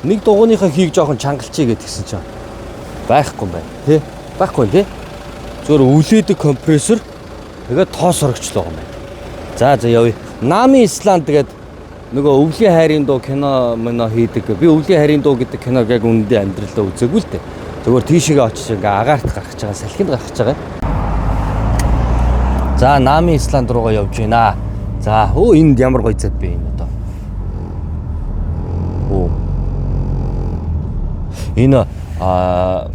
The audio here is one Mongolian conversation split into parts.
Нэг дугуйныхаа хийг жоохон чангалчий гэдгсэн чинь байхгүй юм байна. Тэ? Байхгүй тий? Зүгээр өвлөдөг компрессор тэгээд тоос орогчлоо юм байна. За за явъя. Нами Исланд гэдэг нөгөө өвлийн хайрын дуу кино моно хийдэг. Би өвлийн хайрын дуу гэдэг киног яг үнэндээ амьдралаа үзээгүй л дээ. Зүгээр тийшээгээ очиж ингээ агаарт гарах гэж байгаа, салхинд гарах гэж байгаа. За Нами Исланд руугаа явж байна. За өө энд ямар гоё зэв бэ энэ одоо. Оо. Энэ аа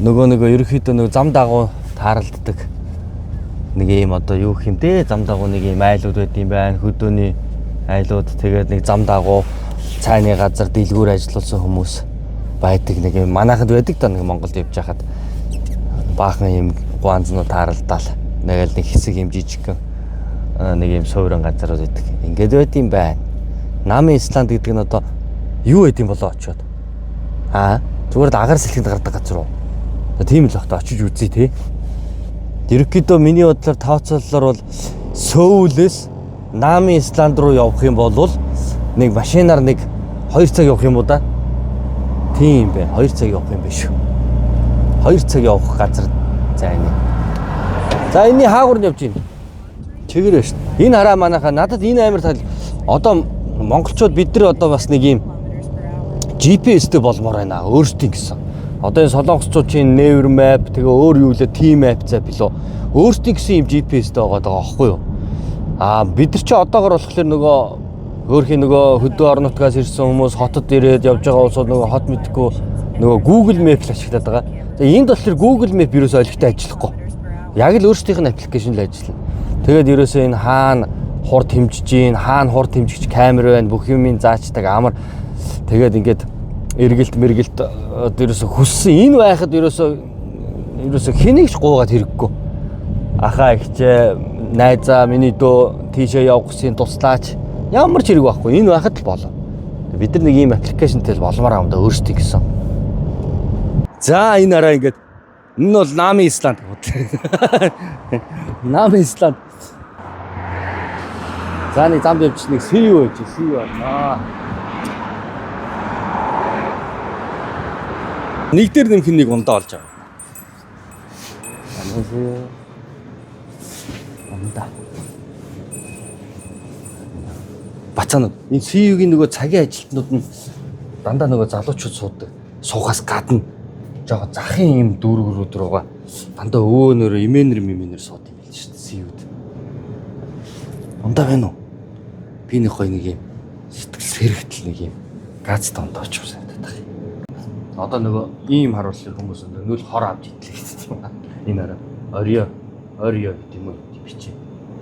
нөгөө ерөөхдөө нөгөө зам дагуу тааралддаг нэг ийм одоо юу гэх юм те зам дагуу нэг ийм айлууд байд юм байна. Хөдөөний айлууд тэгээд нэг зам дагуу цайны газар дэлгүүр ажиллуулсан хүмүүс байдаг нэг юм манайхад байдаг да нэг Монголд явж байхад баахан ийм гуанзнуу тааралдаал нэг л нэг хэсэг юм жижигхэн нэг ийм суурин газарууд байдаг. Ингээд байд юм байна. Намын Исланд гэдэг нь одоо юу байд юм болоо очиод. Аа зүгээр л агаар сэлхэнд гардаг газар уу? За, тийм л бах та очиж үзье те. Ерөнхийдөө миний бодлоор тооцоололоор бол Сөүлээс Намын Исланд руу явах юм бол нэг машинаар нэг 2 цаг явах юм уу да? Тийм байх. 2 цаг явах юм биш үү? 2 цаг явах газар зайны. За энэний хаагур нь явж байна. Чигэр шүү дээ. Энэ хараа манайхаа надад энэ амар тал одоо монголчууд бид нар одоо бас нэг юм GPS-тэй болмоор байна өөрсдийн гэсэн. Одоо энэ солонгосчууд чинь Naver Map тэгээ өөр юу лээ Team Map за билүү. Өөрсдийн гэсэн юм GPS-тэй байгаа даа аахгүй юу? Аа бид нар чи одоогор болохоор нөгөө өөрхийн нөгөө хөдөө орон нутгаас ирсэн хүмүүс хотод ирээд явж байгаа улсууд нөгөө хот мэдхгүй нөгөө Google Map л ашиглаад байгаа. За энд болохоор Google Map ерөөсөө олигтой ажиллахгүй. Яг л өөрсдийнх нь аппликейшн л ажиллана. Тэгээд ерөөсөө энэ хаана хурд хэмжиж гин, хаана хурд хэмжигч камер байна, бүх юмын заачдаг амар. Тэгээд ингээд эргэлт мэргэлт ерөөсөө хүссэн энэ байхад ерөөсөө хэнийг ч гуугаад хэрэггүй. Ахаа ихчээ найзаа миний дөө тийшээ явах гэсэн туслаач ямар ч хэрэг байхгүй. Энэ байхад л болоо. Бид нар нэг ийм аппликейшнтэй л болмоор юм да өөрсдийн гэсэн. За энэ араа ингээд энэ бол Нами Исланд. Нами Исланд. За нэг замд явчих нэг CU байж CU аа. Нэг дээр нэмэх нэг ундаа олж байгаа. 안녕하세요. Ундаа. Бацаанууд энэ CU-гийн нөгөө цагийн ажилтнууд нь дандаа нөгөө залуучууд суудаг. Суухаас гадна жоо захын юм дүүргэрүүд руугаа дандаа өвөөнөрөө имэнэр мимэнэр сууд юм байл шүү дээ CU-д. Ундаа байна уу? Би нэг гоё нэг юм сэтгэл сэрэгтэл нэг юм газтай ундаа очих санагдаад байна. Одоо нөгөө ийм харууллыг хүмүүс нөл хор авч идлээ гэдэг юм. Энэ арай орио орио гэдэг юм уу бичээ.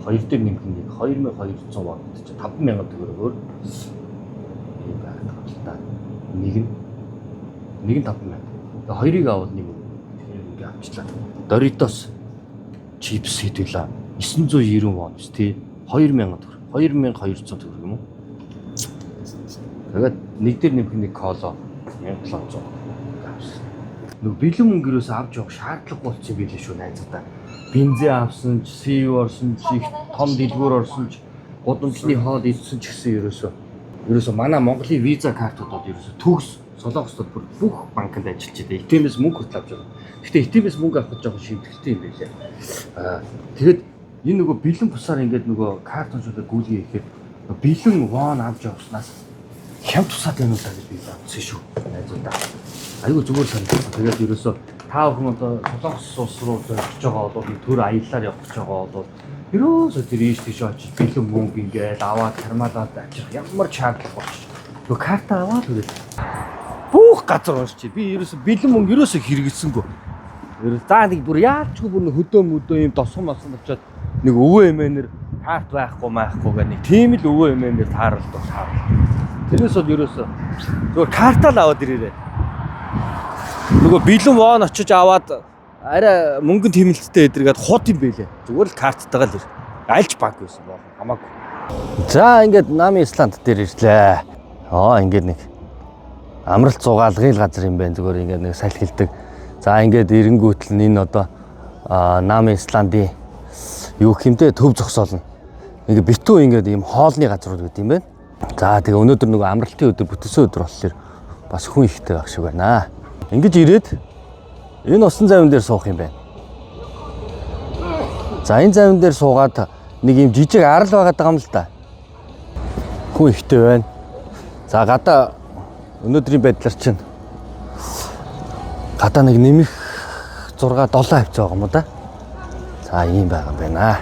Хоёр дээр нэмэх нь 2200 вон гэдэг чинь 5000 төгрөгөөр ийм байгаад байгаа л та. Нэг нь нэг нь 5000. Тэгээ хоёрыг авал нэг тэгэхээр ингээ авчлаа. Doritos чипс хэдвэлээ 990 вон биш тий 2000 төгрөг 2200 төгрөг юм уу? Тэгээд нэг дээр нэмэх нэг кола 1700 авсан. Нөгөө бэлэн мөнгө юусоо авч явах шаардлагагүй болсон юм билээ шүү найзуудаа. Бензин авсан ч, CU орсон ч, их том дэлгүүр орсон ч, гудамжны хоол идсэн ч гэсэн ерөөсөө манай Монголын виза картууд бол ерөөсөө төгс Солонгосод бүр бүх банкнд ажиллаж байдаг. ATM-ээс мөнгө хүртэл авч байгаа. Гэхдээ ATM-ээс мөнгө авах жоохон шимтгэлтэй юм байлээ. Аа тэгэхэд энэ нөгөө бэлэн бусаар ингээд нөгөө карт уншуулаад гүйлгээ ихээр бэлэн вон авч явснаас хямд тусаад байна уу та гэж би бодсон шүү. Найзуудаа. Айгу зүгээр санагдсан. Тэгээд ерөөсөө та бүхэн одоо Солонгос улс руу зорж байгаа бол төр аяллаар явах гэж байгаа бол ерөөсөө тэр ийш тийш очиж бэлэн мөнгө ингээд аваад хармаалаад авчрах ямар ч шаардлага болчих. Нөгөө карта аваад хүрээд бүх газар уншчих. Би ерөөсөө бэлэн мөнгө ерөөсөө хэрэгэлсэнгүй. Ерөөс за нэг бүр яалчгүй бүр нэг хөдөө мөдөө юм досгон мосон очиод нэг өвөө эмээнэр карт байхгүй маахгүй гэх нэг тийм л өвөө эмээнэр тааралд бол таарал. Тэрнээс бол ерөөсөө зүгээр картаа л аваад ирээрээ. Нөгөө бэлэн вон очиж аваад арай мөнгөн тэмэлттэй эдэргээд хот юм бэлээ. Зүгээр л карттайгаа л ир. Альж банк байсан боо хамаагүй. За ингээд Нами Исланд дээр ирлээ. Аа ингээд нэг амралт зугаалгын л газар юм байна. Зүгээр ингээд нэг салхилдаг. За ингээд эренгүүтэл нь энэ одоо Нами Исландын юу гэх юм те төв зогсоол нь. Ингээд битүү ингээд ийм хоолны газрууд гэдэг юм байна. За тэгээ өнөөдөр нөгөө амралтын өдөр бүтээсэн өдөр болохоор Бас хүн ихтэй байх шиг байна. Ингэж ирээд энэ усан завин дээр суух юм байна. За энэ завин дээр суугаад нэг юм жижиг арал байгаад байгаа юм л да. Хүн ихтэй байна. За гадаа өнөөдрийн байдлаар чинь гадаа нэг нэмэх 6 7 хавцаа байгаа юм уу да. За ийм байгаа юм байна.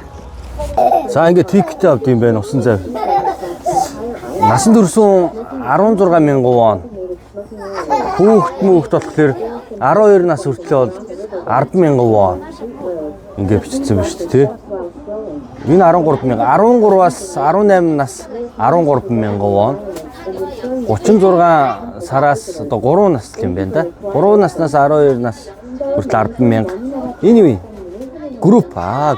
За ингээд ticket авд юм байна усан зав. Насан турш 16 мянган вон. Хүүхэд мөхт болохоор 12 нас хүртлээ бол 10 мянган вон. Ингээд бичсэн байна шүү дээ, тий. Энэ 13 мянга 13-аас 18 нас 13 мянган вон. 36 сараас одоо 3 нас л юм байна да. 3 наснаас 12 нас хүртэл 10 мянга. Энэ юу юм? Group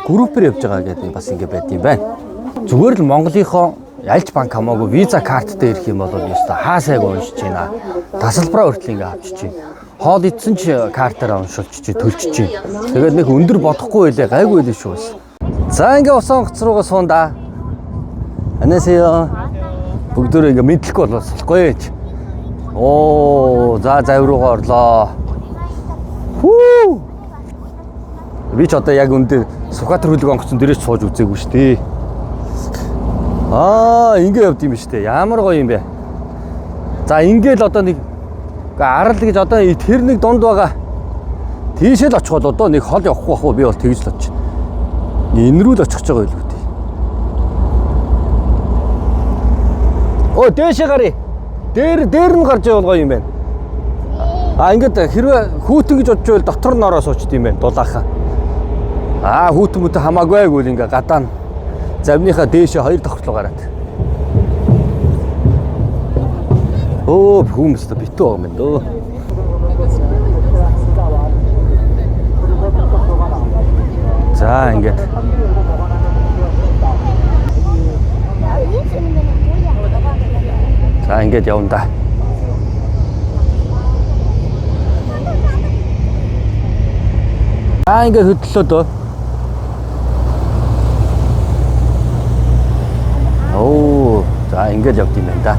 group ээр явж байгаа гэдэг бас ингэ байд юм байна. Зүгээр л Монголынхоо альч банк хамаагүй виза карттай ирэх юм бол ёстой хаа сайг уншиж байна. Тасалбараа хүртэл ингэ авчиж байна. Хоол идсэн ч картаараа уншуулчих чи төлчих чи. Тэгээд нэг өндөр бодохгүй байлээ, гайгүй байлээ шүү бас. За ингээ усан онгоц руугаа суунда. 안녕하세요. Бүгдөө ингээ мэдлэхгүй бол болохгүй ч. Оо, за зав руугаа орлоо. Хүү. Би ч одоо яг үндэ Сүхбаатар хөлөг онгоцон дээрээс сууж үзээгүй шүү дээ. Аа, ингэ явд юм шүү дээ. Ямар гоё юм бэ? За ингээл одоо нэг арал гэж одоо тэр нэг дунд байгаа. Тийшээ л очих бол одоо нэг хол явахгүй бах уу би бол тэгж л очих. Энэ рүү л очих гэж байгаа юм л үү. Оо, дээшээ гаръя. Дээр дээр нь гарч явал гоё юм байна. А ингээд хэрвээ хүүтэн гэж бодож байвал дотор нь ороо суучд юм байна. Дулаахан. Аа хүүтэн мүтэн хамаагүй гэвэл ингээ гадаа нь завныхаа дээшээ хоёр давхар руу гараад. Өө хүмүүс та битүү байгаа юм байна дөө. За ингээд за ингээд явна да. За ингээд хөдлөө дөө. Оо, за ингээд явд юм байна да.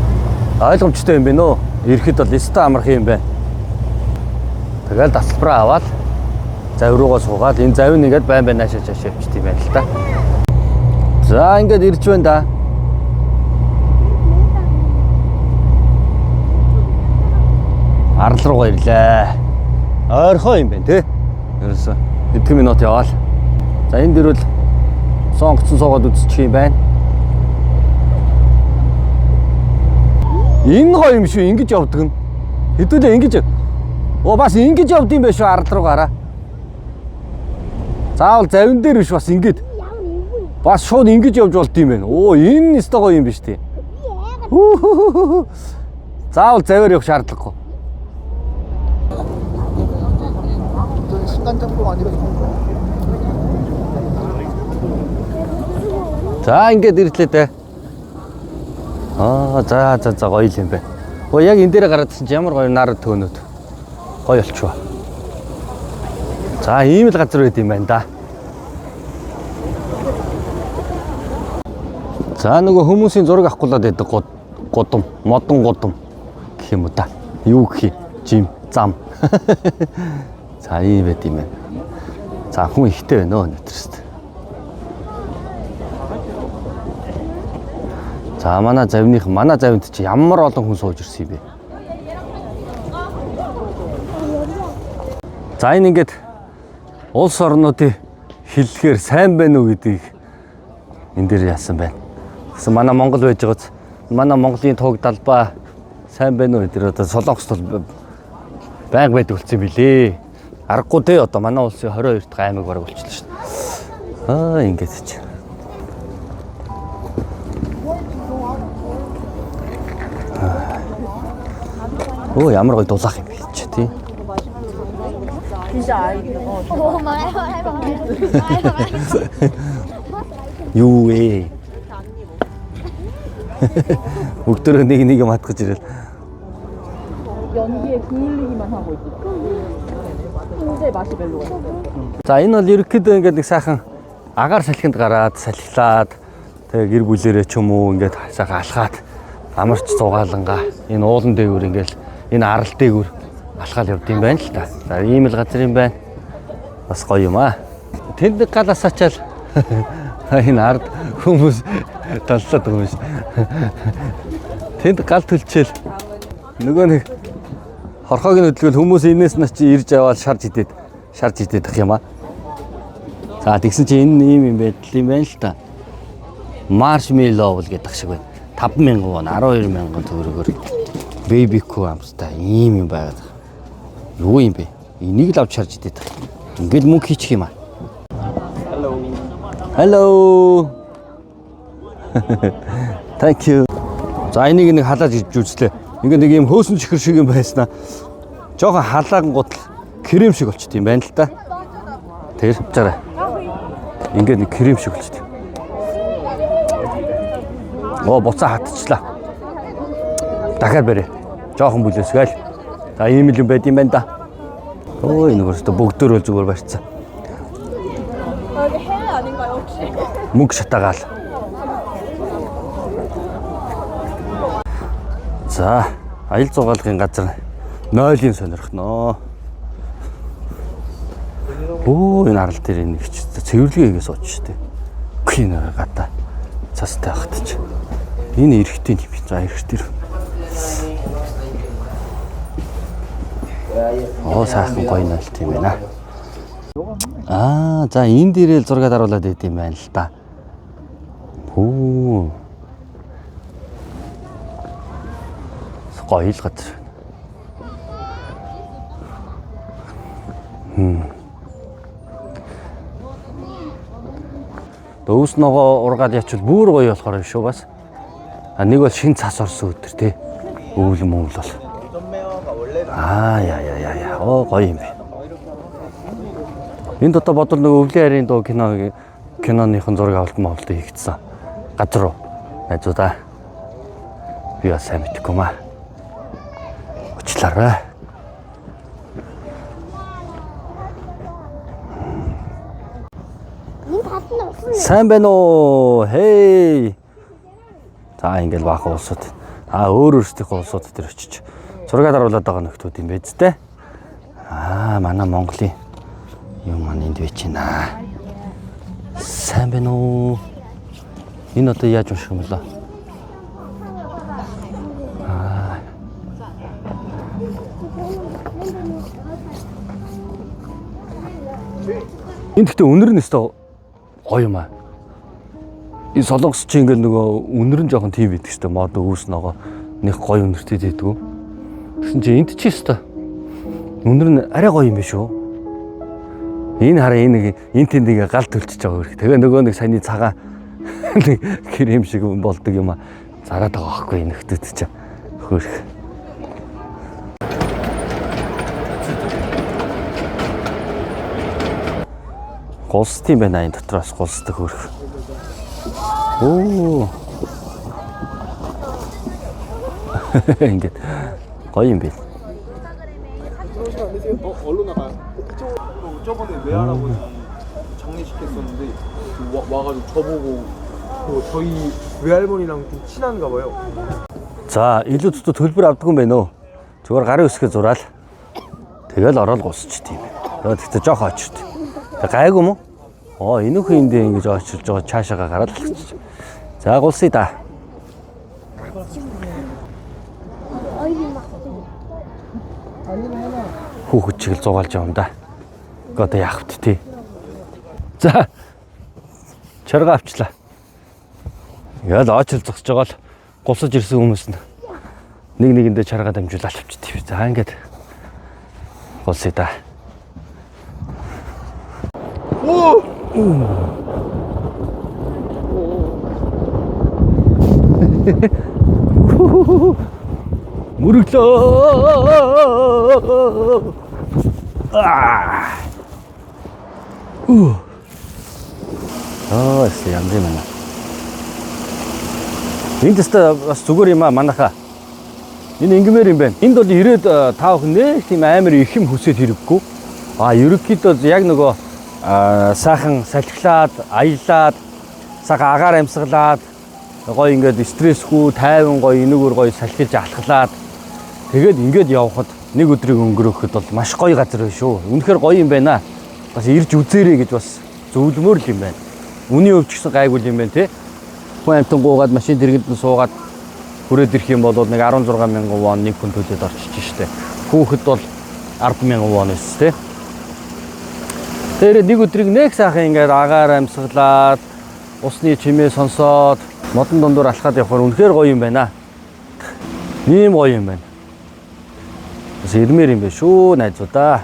Ойлгомжтой юм байна уу? Ирэхэд бол өстой амархан юм байна. Тэгэл тасалбараа аваад зав руугаа суугаад энэ завин ингээд байн байн наашаа чааш явчихд юм байна л та. За ингээд ирж байна да. Арал руугаа ирлээ. Ойрхон юм байна те. Ерөөсө хэдхэн минут яваал. За энэ дөрвөл сонгоцсон суугаад үзчих юм байна. Энэ гоё юм шүү ингэж явдаг нь. Хэдүүлээ ингэж. Оо бас ингэж явд юм байна шүү арал руу гараа. Заавал завин дээр биш бас ингэж. Бас шууд ингэж явж болд юм байна. Оо энэ өстой гоё юм биш тий. Заавал завиар явах шаардлагагүй. За ингээд ирлээ дээ. Аа за за за гоё юм байна. Оо яг энэ дээр гараадсэн чи ямар гоё нар төөнөд гоё болчихваа. За ийм л газар байд юм байна да. За нөгөө хүмүүсийн зураг авахгүйд байдаг гудам, модон гудам гэх юм уу та. Юу гэх юм? Жим, зам. За ийм байд юм байна. За хүн ихтэй байна өнөөдрөөс. За манай завных манай завинд чи ямар олон хүн сууж ирсэн юм бэ? За энэ ингээд улс орнуудын хиллэгээр сайн байна уу гэдгийг энэ дээр яасан байна. Тэгсэн манай Монгол байж байгааз манай Монголын туг далбаа сайн байна уу гэдэг одоо Солонгост бол байнга байдаг болсон юм билээ. Аргагүй дээ одоо манай улсын 22 дахь аймаг бараг болчихлоо шүү дээ. Аа ингээд чи. Оо ямар гоё дулаах юм бэ чи тий. Юу вэ? Бүгдөө нэг нэг матгаж ирэл. 연기에 그을리기만 하고 있지. 근데 맛이 별로가. За энэ бол ерөнхийдөө ингээд нэг сайхан агаар салхинд гараад салхилаад тэгээ гэр бүлэрээ ч юм уу ингээд сайхан алхаад амарч зугаалангаа энэ уулан дээгүүр ингээд Энэ арал дээгүүр алхаал явд юм байна л та. За ийм л газар юм байна. Бас гоё юм аа. Тэнд нэг гал асаачаал энэ ард хүмүүс таллаад байгаа юм шиг. Тэнд гал төлчээл нөгөө нэг хорхоог нь хөдөлгөөл хүмүүс энэс нь чи ирж аваад шарж идээд ах юм аа. За тэгсэн чи энэ ийм юм байдал юм байна л та. Маршмеллоу л гэдэг шиг байна. 5000 вон, 12,000 төгрөгөөр BBQ амстай ийм юм байгаад байгаа. Юу юм бэ? Энийг л авч шарж идээд байгаа. Ингээл мөнгө хийчих юм аа. Hello. Hello. Thank you. За, энийг нэг халааж иж үзлээ. Ингээ нэг юм хөөсөн чихэр шиг юм байснаа. Жоохон халаангууд крем шиг болчт юм байна л та. Тэр чараа. Ингээ нэг крем шиг болчт. Оо, буцаа хатчихлаа. Дахиад барь. Жоохон бүлээсгээл. За, ийм л юм байд юм байна да. Өө, энэ өөртөө бүгдөөрөө зүгээр барьцсан. 여기 해외 아닌가요 혹시? Мөнгө шатаагаал. За, аял зугаалгын газар нойлын сонирхноо. Өө, энэ арал дээр нэг ч цэвэрлэгээ хийгээ сууж штэ. Үгүй, энэ гадаа цастай байхад чи. Энэ эрэгтэй юм. За, эрэгтэй. Оо, сайхан гоё нойлт юм байна. Аа, за, энэ дээрээ л зураг даруулаад байт юм байна л да. Хүү. Гоё л газар. Өвс ногоо ургаад ячвал бүр гоё болохоор юм шүү бас. А нэг бол шин цас орсон өдөр те. Өвөл мөвл бол. Аа, яа яа яа яа. Оо, гоё юм бэ. Энд одоо бодвол нэг өвлийн хайрын дуу киноныхон зураг авалт мовлт хийгдсэн газар руу. Найзуудаа. Би бас сайн мэдэхгүй маа. Уучлаарай. Энэ талд нь усан. Сайн байна уу? Хей. За, ингээл баахан улсууд. А өөр өөрсдийнхөө улсууд дээр очиж зураг даруулаад байгаа нөхдүүд юм биз дээ. Аа, манай Монголын юм маань энд байж байна. Сайн байна уу? Энэ одоо яаж унших юм бэлээ? Аа. Энэ гэхдээ үнэр нь өстой гоё юм аа. Энэ солонгос чи ингээл нөгөө үнэр нь жоохон тийм байдаг шүү дээ. Мод өвс ногоо нэг гоё үнэртэй дийдгүү. Тэгсэн чи энд чи өстой. Үнэр нь арай гоё юм биш үү? Энэ хараа, энэ нэг энэ тэнд ингээ гал төлчөж байгаа хэрэг. Тэгээ нөгөө нэг саяны цагаан нэг крем шиг болдог юм а. Зараад байгаа байхгүй энэ нөхдүүд чи. Хөөрх. Гулсд юм байна, энэ дотроос гулсдаг хөөрх. Оо. Ингээд гоё юм бэ. 얼른 나가. 저번에 외할아버지 장례식했었는데 와가지고 저보고 그 저희 외할머니랑 좀 친한가 봐요. За, илүү дутуу төлбөр авдаг юм байна уу? Зүгээр гарын үсгээ зураал. Тэгэл ороод гусчт юм. Тэгээд тэгтээ жоох очирт. Тэг гайгүй юм уу? Оо, энэ хүн эндээ ингэж очирж байгаа, цаашаага гараад алхчих. За, гулсъя да. Хоёр юм авсан. Хүүхэд чиг л зугаалж явна да. Гэхдээ одоо яах вэ тий? За. Чарга авчлаа. Ингээл очил зогсож байгаа л гулсаж ирсэн хүмүүс нь нэг нэгэндээ чарга дамжуулаад авчихдээ. За, ингээд гулсъя да. Оо. Мөрөглөө. Аа. Үу. Аа, эсэ янз юм байна. Энд тест бас зүгээр юм аа манайхаа. Энэ ингэмээр юм байна. Энд бол ирээд та бүхэн нэх тийм амар их юм хүсээд хэрэггүй. А ерөнхийдөө яг нөгөө сайхан салхилаад, аялаад, сайхан агаар амьсгалаад, гоё ингээд стрессгүй, тайван гоё энэгээр гоё салхилж алхлаад Тэгээд ингээд явхад нэг өдрийг өнгөрөөхөд бол маш гоё газар байна шүү. Үнэхээр гоё юм байна. Бас ирж үзээрэй гэж бас зөвлөмөр л юм байна. Үнийн хувьд ч гэсэн гайгүй юм байна те. Хүн амьтан гуугаад машин дэргэнд нь суугаад хүрээд ирэх юм бол нэг 16 мянган вон нэг хүн төлөөд орчиж штэ. Хүүхэд бол 10 мянган вон өс те. Тэр нэг өдрийг нэг сайхан ингээд агаар амьсгалаад усны чимээ сонсоод модон дундуур алхаад явхаар үнэхээр гоё юм байна. Ийм гоё юм байна. Бас ирмээр юм байна шүү найзуудаа.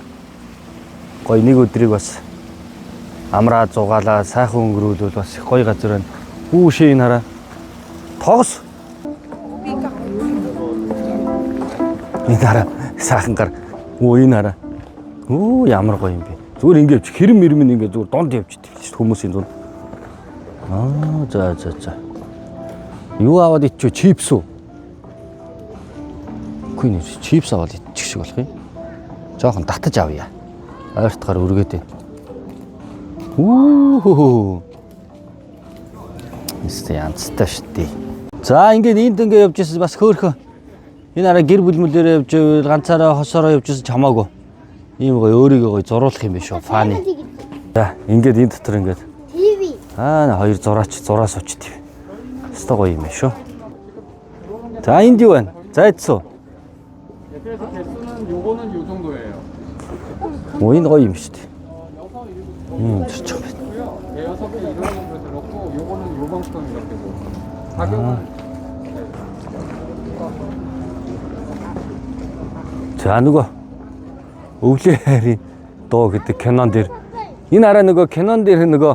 Гоё нэг өдрийг бас амраа зугаалаа сайхан өнгөрүүлвэл бас их гоё газар байна. Хүүшээ энэ хараа. Тогс. Энэ хараа сайхан гар. Өө энэ хараа. Өө ямар гоё юм бэ. Зүгээр ингэ явчих. Хэрэм мэрэм нь ингэ зүгээр донд явчихдаг шүү дээ хүмүүсийн дунд. Аа за за за. Юу аваад ичүү? Чипс үү? Үгүй нэр чипс аваад идчих шиг болох юм. Жохон татаж авъя. Ойртохоор өргөөд байна. Үу. Нэстэ янзтай шүү дээ. За ингээд энд ингээд явж ирсэн бас хөөхөө. Энэ араа гэр бүл мүлээрээ явж байвал ганцаараа хосоороо явж ирсэн ч хамаагүй. Ийм гоё өөрийгөө гоё зуруулах юм биш үү? Фаны. За ингээд энэ дотор ингээд TV. аа хоёр зураач зураа суучт юм. Өстой гоё юм байна шүү. За энд юу байна? За эцсүү. 예, 그래서 개수는 요거는 요 정도예요. 오 энэ гоё юм шүү дээ. 좋죠. 고요 대여섯 개 이런 정도 들었고 요거는 요만큼 이렇게 뭐 가격은 За нөгөө өвлийн хайрын дуу гэдэг кинон дээр энэ араа нөгөө кинон дээр нөгөө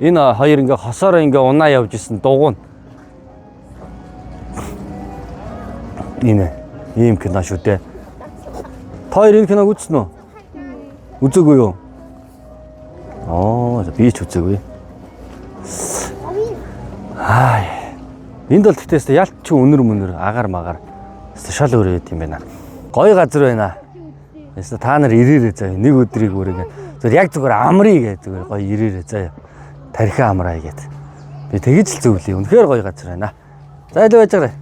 энэ хоёр ингээ хосоороо ингээ унаа явж исэн дугуй. Энэ ийм кино шүү дээ. Та хоёр энэ киног үзсэн үү? Үзээгүй юу? Аа, за би ч үзээгүй. Аа. Энд бол тэгтээс ялт ч өнөр мөнөр агаар магаар өстө шал өөр байт юм байна. Гоё газар байна. Өстө та нар ирээрээ заяа нэг өдрийг өөрийгөө зүгээр яг зүгээр амрыг гэ зүгээр гоё ирээрээ заяа. Тархи амраа гэд. Би тэгэж л зөвлөе. Үнэхээр гоё газар байна. За илүү байж байгаарай.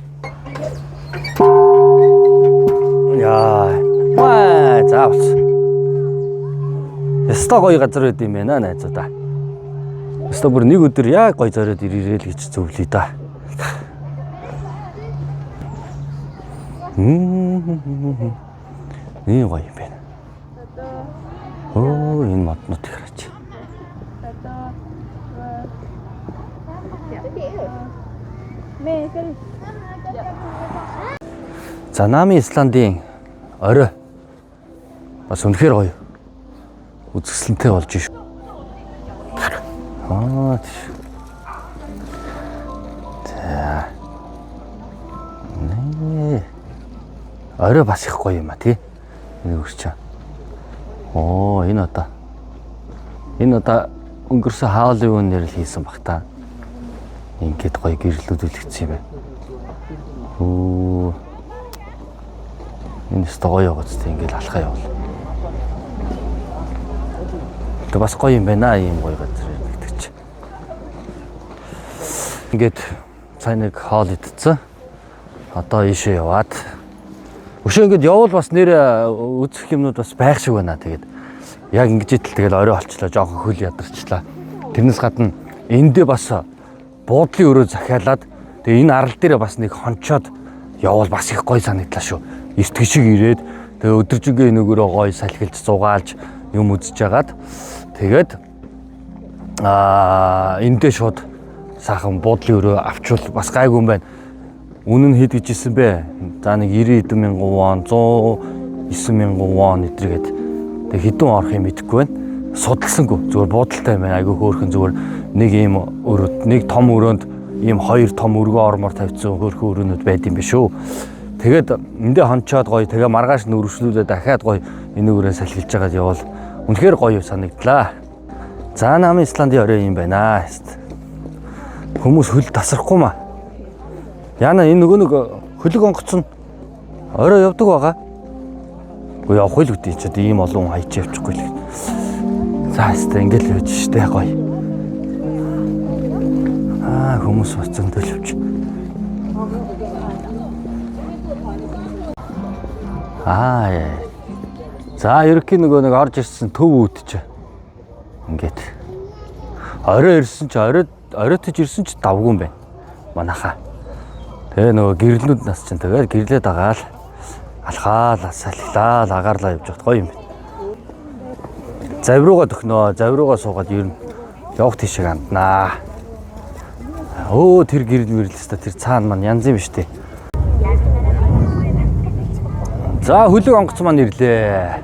Яа. Ваа, за болсон. Өстө гоё газар байт юм байна найзуудаа. Өстө бүр нэг өдөр яг гоё зориод ирээрээ л гэж зөвлөе да. Ийм гоё юм байна. Оо энэ моднот их хараач. За Намын Исландын орой бас үнэхээр гоё үзэсгэлэнтэй болж ш. Аа тийш. За. Нэ. Орой бас их гоё юм а тий. Энэ өрч. Оо энэ одоо. Энэ одоо өнгөрсөн хаалын нэр л хийсэн бах та. Ингээд гоё гэрлүүд үлгдсэн юм байна. Өө. Энэ өстө гоё яваад тий ингээд алхаа явал. Тэг бас гоё юм байна ийм гоё газар гэдэг чи. Ингээд сайн нэг хоол идсэн. Одоо ийшээ яваад. Өшөө ингээд явбал бас нэр үзэх юмнууд бас байх шиг байна. Тэгээд яг ингэж идэл тэгэл орой олчлоо, жоохон хөл ядарчлаа. Тэрнээс гадна эндээ бас буудлын өрөө захиалаад тэгээ энэ арал дээрээ бас нэг хончоод явбал бас их гоё санагдлаа шүү. Эртг шиг ирээд тэгээ өдөржингөө энэ өрөө гоё салхилж зугаалж юм үзэж хагаад тэгээд аа эндээ шууд сайхан буудлын өрөө авчвал бас гайгүй юм байна. Үнэн нь хэд гэж ирсэн бэ? За нэг 90 хэдэн мянган вон, 109 мянган вон эдрэгээд тэг хэдэн орох юм мэдэхгүй байна. Судалсангүй. Зүгээр буудалтай юм байна. Айгүй хөөрхөн зүгээр нэг ийм өрөөд, нэг том өрөөнд ийм хоёр том өргөө ормоор тавьсан хөөрхөн өрөөнүүд байд юм биш үү? Тэгээд эндээ хончоод гоё тэгээ маргааш нь өргөжлүүлээ дахиад гоё энэ өрөө салхилж байгаад явбал үнэхээр гоё санагдлаа. За намын Исландын орой юм байна. Хүмүүс хөл тасрахгүй маа. Яна энэ нөгөө нэг хөлөг онгоц нь орой явдаг байгаа. Үгүй явах л үгүй чи одоо ийм олон хүн хайч явчихгүй л. За хэвээ ингээл явж штэ гоё. Аа хүмүүс бас зөндөл явж. Аа яа. За ерөнхий нөгөө нэг орж ирсэн төв үүд чи. Ингээд орой ирсэн чи орой оройтож ирсэн чи давгүй юм байна. Манайхаа. Тэгээ нөгөө гэрлүүд нас чинь тэгээд гэрлээд агаал алхаал салхилаал агаарлаа явж байхад гоё юм байна. Завь руугаа төхнөө, завь руугаа суугаад ер нь явах тийшээ ханднаа. Өө тэр гэрэл мэрэл өста тэр цаана маань янз юм штэ. За хөлөг онгоц маань ирлээ.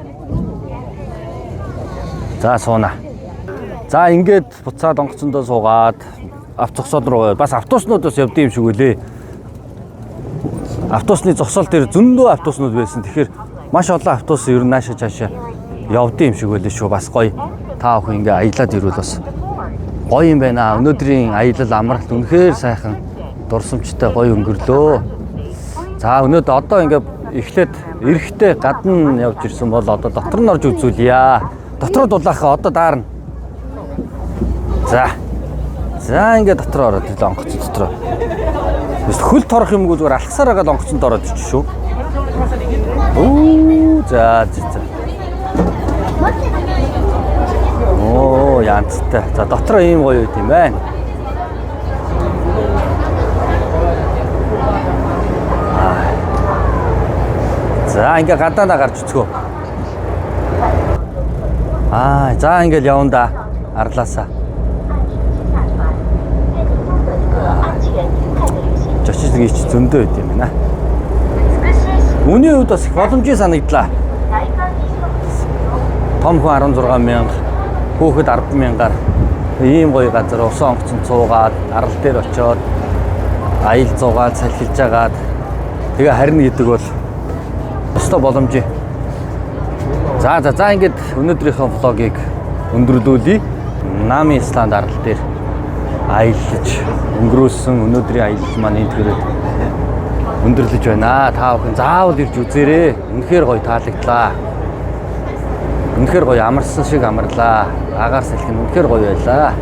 За сууна. За ингээд буцаад онгоцондоо суугаад авто зогсоол руу бас автобуснууд бас явд юм шиг үлээ. Автобусны зогсоол дээр зөндөө автобуснууд байсан. Тэгэхээр маш олон автобус ер нь наашаа цаашаа явд юм шиг үлээ шүү. Бас гоё. Та бүхэн ингээ аялаад ирвэл бас гоё юм байна. Өнөөдрийн аялал амралт үнэхээр сайхан дурсамжтай гоё өнгөрлөө. За өнөөдөр одоо ингээ эхлээд эрэхтэй гадна явж ирсэн бол одоо дотор нь орж үзүүлье. Дотроо дулаахаа одоо даарна. За. За ингээ дотор ороод ирлээ онгоц дотроо. Тэс хөл торох юмгүй зүгээр алхасаар агаад онгоцонд ороод ирчих шүү. Оо за за за. Оо янзтай. За дотроо ийм гоё байт юм байна. За ингээ гадаанаа гарч үзгөө. Аа за ингээл явна да. Арлаасаа. Жочиж нэг ич зөндөө байт юм байна. Үүний хувьд бас их боломжийн санагдлаа. Том хүн 16 мянга, хүүхэд 10 мянгаар ийм гоё газар усан онгоцонд суугаад, арал дээр очиод аял зугаад, салхилж агаад тэгээ харина гэдэг бол өстой боломжийн. За за за ингээд өнөөдрийнхөө влогийг өндөрлүүлье. Нами Исланд арал дээр аялж өнгөрөөсөн өнөөдрийн аялал маань энэ төрөд өндөрлөж байна. Та бүхэн заавал ирж үзээрэй. Үнэхээр гоё таалагдлаа. Үнэхээр гоё амарсан шиг амарлаа. Агаар салхи нь үнэхээр гоё байлаа.